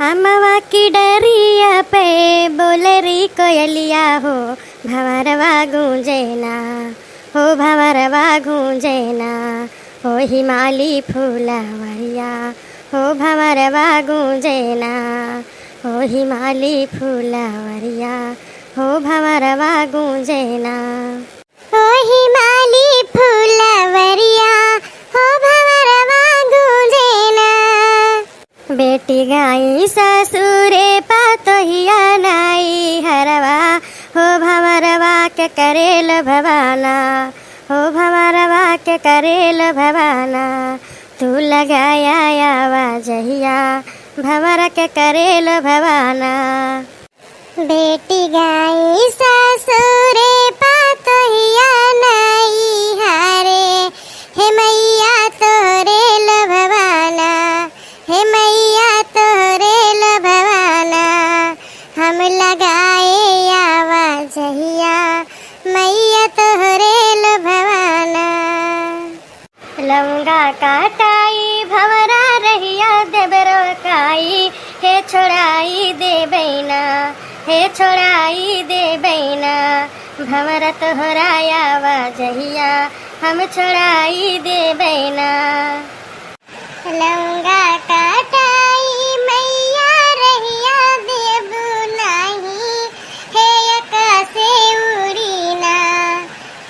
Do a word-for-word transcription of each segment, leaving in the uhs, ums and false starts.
अमवा की डरिया पे बोले री कोयलिया हो, भंवरवा गूंजे ना, हो भंवरवा गूंजे ना, हो हिमाली फूलवरिया, हो भंवरवा गूंजे ना, हो हिमाली फूलवरिया, हो भंवरवा गूंजे ना। ओ हिमाली फूलवरिया, हो भंवरवा गूंजे ना। बेटी गाई ससुरे पतोहिया नइहरवा, हो भंवरवा के करेल भवाना, हो भंवरवा के करेल भवाना। तू लगाया आवा जहिया, भंवर के करेल भवाना। बेटी गाई ससुरे पतोहिया नइहरे, हे मइया तोहरे लोभवाना, हे मइया तोहरे लोभवाना, हम लगाए आवा जहिया, मइया तोहरे लोभवाना। लौंगा काटाई भंवरा रहिया देबरो काई, हे छोड़ाई देबैना, हे छोड़ाई देबैना, भंवरा तोहरा आवा जहिया, हम छोड़ाई देबैना। लौंगा काटाई मइया रहिया देबू नाही, हे आकासे उड़ी ना,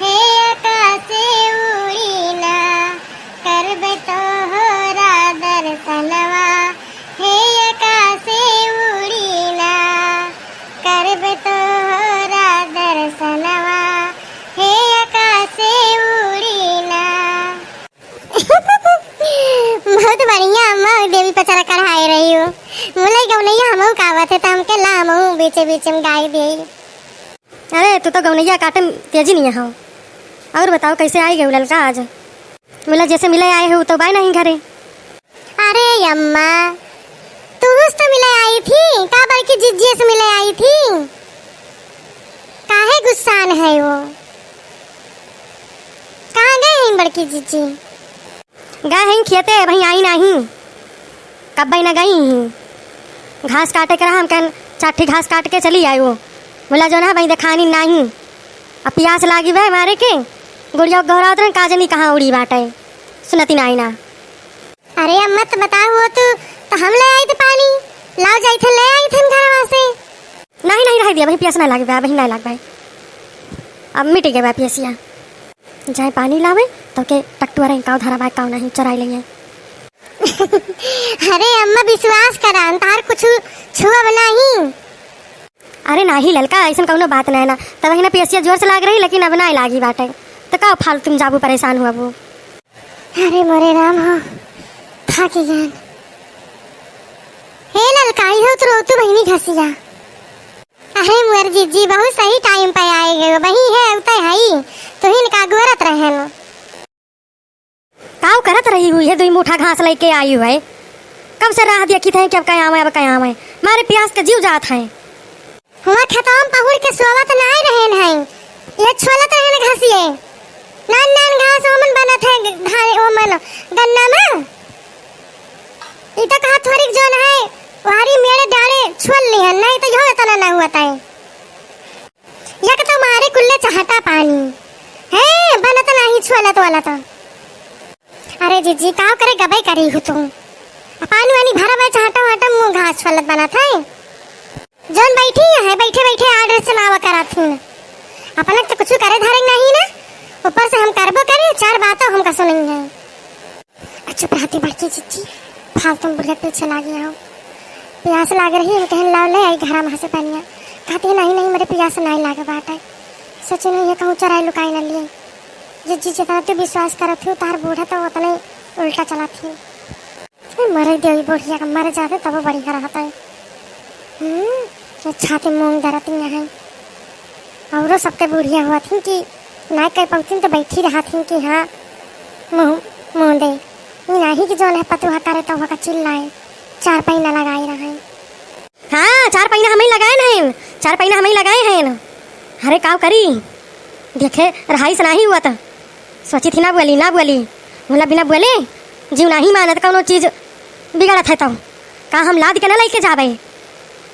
हे आकासे उड़ी ना, करबे तोहरा दर्शनवा, हे आकासे उड़ी ना, करबे तोहरा दर्शनवा, हे आकासे उड़ी ना। बहुत बढ़िया अम्मा, देवी पचरा कढ़ाए रही हो। मुलई गौनैया हमहू का आवत है, त हमके ला हमहू बीचे बीचे में गाई दे। अरे, तू तो गौनैया काटे में तेजी नहीं हो। और बताओ, कैसे आई गयो ललका आज? मुला जैसे मिले आए हो, तो बाय नहीं घरे। अरे अम्मा, तू से तो मिले आई थी, का बड़की जिज्जी से मिले आई थी? काहे गुस्सान है वो? कहाँ गए हैं बड़की जिज्जी? गए हैं खेते, अबहीं आई नाही। कब्बे न गई ही। घास काटे के रहा, हम कहन चार ठी घास काट के चली आयो। बोला जो ना भाई देखानी नाही। अब पियास लागी बे मारे के। गुड़िया गोहरावत रहन, का जनी कहाँ उड़ी बाटे। सुनती नाही ना। अरे अम्मा, तो बताओ हो तू, तो हम ले आई थे पानी। लाओ जाई थे, ले आई थे घरवा से। नाही, नाही, रह दिया, भाई पियास ना लागी बे, भाई ना लाग बे। अब मिट गए बे पियसिया। जाए पानी लावे, तो के टकटुआ रही, काव धरा बाय, काव नाही, चराई लेंगे। अरे अम्मा, विश्वास करा, हम तार कुछ छुअब नाही। अरे नाही ललका, ऐसन कौनो बात नाही ना। तब वही ना पियसिया जोर से लाग रही, लेकिन अब नाही लागी बाटे। तो का फालतू में जाबू परेशान हुआ वो। अरे मोरे राम हो, थाकी गन। हे ललका, ई हो तो रोतू बहिनी घसिया। अरे मोर जीजी, बहुत सही टाइम पे आए गए। वही है, उतय हई। तुहिन का गोरत रहन। काव करत रही हुई है, दुई मुठा घास लेके आई हुई है। कब से राह देखी थे कि अब कहाँ आवे, अब कहाँ आवे। मारे प्यास के जीव जात है। हुआ खेतवा में पहुड़ के सोवत नाय रहन है। ये छोलत रहन घासिए। नान नान घास ओमन बनत है, धान ओमन गन्ना में। ई तो कहा थोड़ी जौन है, वारी मेड़े डाले छोल लिहन, नहीं तो यो इतना ना हुआ ताई। एक तो मारे कुल्ले चहटा पानी। हे, बनत नाही छोलत वाला तो। अरे जीजी, काव करे गबई करी हु तू? आ पानी वानी भरा बा चहटा वाटा मुँह घास छोलत बनत है। जौन बैठी है, बैठे बैठे order चलावा करत हूँ। अपना तो कुछ करे धरे नाही ना, ऊपर से हम करबो करे, चार बातों हमका सुनई है। आ चुप रहती बड़की जिज्जी, फालतू में बुढ़िया पीछे लागी हो। प्यास लाग रही है, कहन लाओ ले आई घरा में से पनिया। कहती है, "नहीं, नहीं, मेरे प्यास नहीं लागे बाटे।" सच में ये कहूँ चराई लुकाई न लिए। जिज्जी जितना तू विश्वास करत हो, तार बूढ़ा तो उतना ही उल्टा चलत ही। ए, मरे दे, ई बुढ़िया के मरे जाते तब बढ़िया रहता है। हम्म, ये छाती मूंग दरत यहाँ है। औरो सबके बुढ़िया हुआ थी कि ना कह पाती तो बैठी रहा थी कि हाँ, मुँह, मुँह दे। ई नाही कि जौन है पतुहा करे तो वका चिल्लाए, चार पैना लगाए रहे। हाँ, चार पैना हमही लगाए हैं, चार पैना हमही लगाए हैं। अरे काव करी, देखे रहाई से नाही हुआ तो सोची थी ना बोली, ना बोली। बोला बिना बोले जीव नाही मानत, कौनो चीज बिगड़त है तो। का हम लाद के ना लइके जाबे?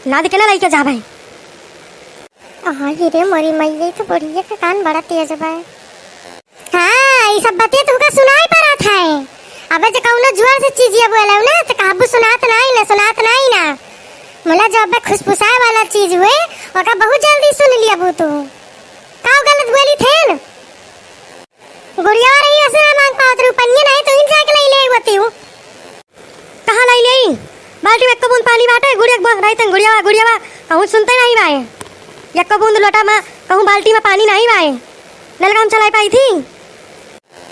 लाद के ना लइके जाबे। अहा, ये रे मोरी मैया, ई तो बुढ़िया के कान बड़ा तेज बा। हाँ, ई सब बतिया तुहका सुनाई परत है। अबे जे कउनो जोर से चीजिया बोलेउ ना, त कहबू सुनात नाहीं ना, सुनात नाहीं ना। मुला जब बे खुसफुसाए वाला चीज हुए, ओका बहुत जल्दी सुन लियाबू तू। का गलत बोली थेन? गुड़िया रही ऐसे ना मांग पावत रहू, पनिया नाहीं तो इन जाके लइ ले होती हूँ। कहाँ लइ लेई? बाल्टी में एको बूंद पानी बाटे, गुड़िया के बोल रही तन, "गुड़ियावा, गुड़ियावा," कहूँ सुनते नाहीं बाए। एको बूंद लोटा में, कहूँ बाल्टी में पानी नाहीं बाए। नलका हम चलाइ पाई थी?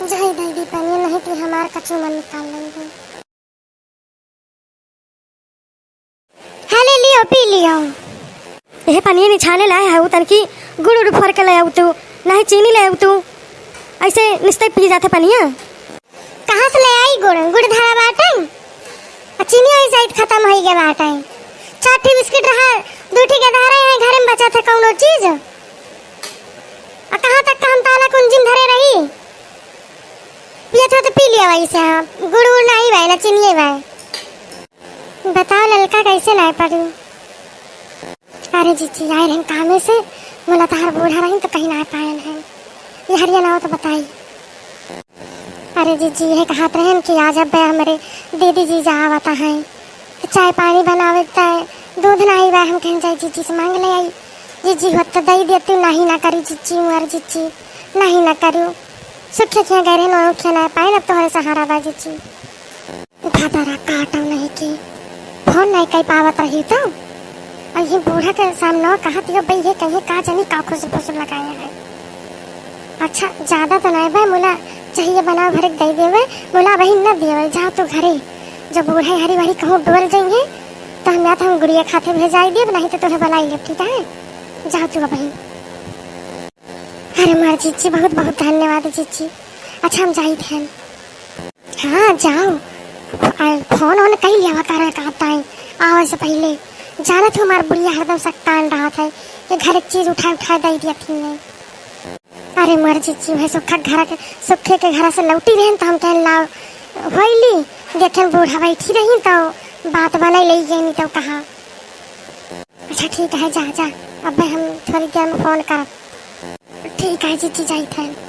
जाई दीदी, पनिया नाहीं थी, हमार कचू मन निकाल लेंगे। हाँ, ले लियो, पी लियो। एह पनिया निछाने लाए हऊ, तनकी गुड़ उड़ फोर के ले आऊ तू, नाहीं चीनी ले आऊ तू। ऐसे निस्ते पी जाते पनिया। कहाँ से ले आई गुड़? गुड़ धरा बाटे? आ चीनी ओई जाइत खतम होई गए बाटे। चार ठी बिस्किट रहा, दू ठी के धरे हैं, घरे में बचा था कउनो चीज? आ कहाँ तक का हम ताला कुंजी में धरे रही? पियत हो तो पी लिया वही से, हाँ। गुड़ उड़ नाहीं बाए, ना चीनी बाए। बताओ ललका कैसे नाहीं पड़ी? अरे जीजी, आए रहन कामे से, मुला तहार बूढ़ा रहिन तो कहीं नाहीं पाएन है। ये हरिया ना हो तो बताई। अरे जीजी, ये कहत रहन कि आज अब्बे हमरे दीदी जीजा आवता हैं, तो चाय पानी बनावे त दूध नाहीं बा, हम कहन जाई जीजी से मांग ले आई। जीजी होत तो दई देती, नाहीं ना करी जीजी, मोर जीजी, नाहीं ना करू। सुखे खिया गए रहन, वहाँ खिया ना पाए, अब तोहरे सहारा बा जीजी। भदरा काटो नहीं की, फोन नहीं कई पावत रही तो। और ये बूढ़ा के सामने कहत यो, "बई, ये कहीं का जनी का खुसुर फुसुर लगाए हैं।" अच्छा, ज्यादा तो नहीं बा, मुला चाहिए बना भर के दे देवे, मुला वही न देवे, जा तू घरे। जब बूढ़ा हरी भरी कहूँ डोल जाइए, तो हम या तो हम गुड़िया खाते भेजाई देब, नहीं तो तोहे बुलाई लेब, ठीक है? जा तू वही। अरे मार जीजी, बहुत बहुत धन्यवाद जीजी। अच्छा, हम जाइत हैं। हाँ, जाओ। आ, फोन ओन कई लिया करा कहता है, आवे से पहले। जानत हो, हमार बुढ़िया हरदम सक्तान रहत है, ये घर एक चीज उठा उठा दे दिया थी ने। अरे मर जीजी, भाई सुखा घर के, सुखे के घर से लौटी रहन तो हम कहन लाओ होइली, देखन बूढ़ा बैठी रही तो बात बनाई ले गई तो कहा। अच्छा ठीक है, जा जा, अब हम थोड़ी देर में फोन करब। ठीक है जीजी, जाइत है।